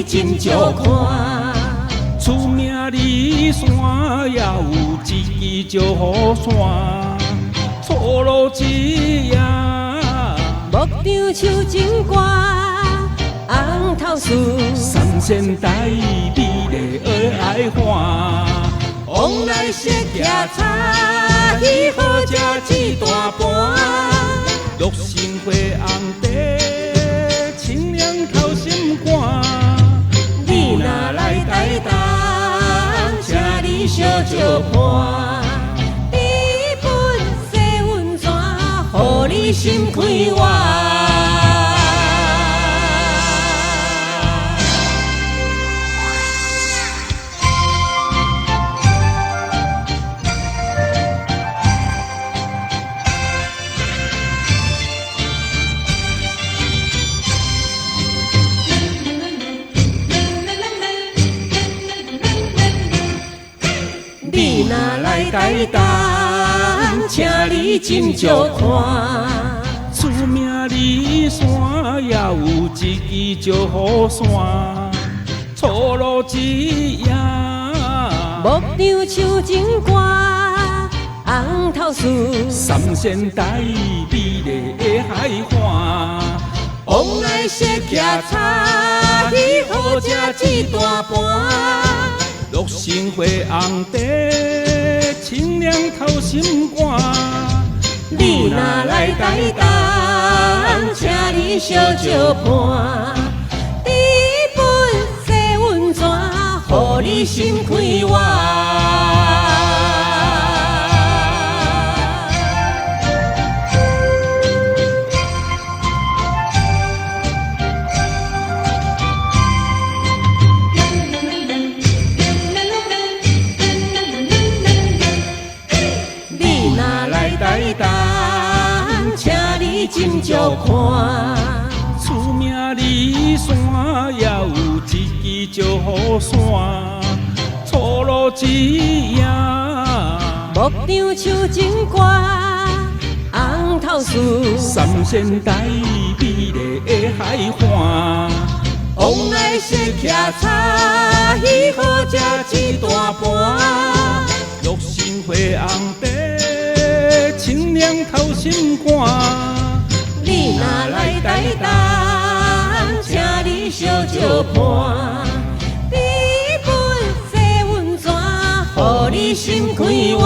你斟酌看。出名驪山也有一支石虎山，错落一夜。牧场树前歌，红头树。三仙台美丽的爱岸。往来踅徛柴，鱼好食一大盘。洛神花红茶，清凉透心肝。你若來台東，請你相借伴。知本洗溫泉，予你心快活。你若來台東，請你斟酌看。出名驪山也有一支石虎山，错落一夜。牧场树前歌，红头树。三仙台美丽的海岸。往來踅徛柴，魚好食一大盤。洛神花紅茶，清涼透心肝。你若來台東，請你相借伴。知本洗溫泉，予你心快活。你若來台東，請你斟酌看。出名驪山也有一支石虎山，错落一夜。牧场树前歌，红头树。三仙台美丽的海岸。往來踅徛柴，魚好食一大盤。洛神花紅茶，清涼透心肝。你若來台東，請你相借伴。知本洗溫泉，予你心快活。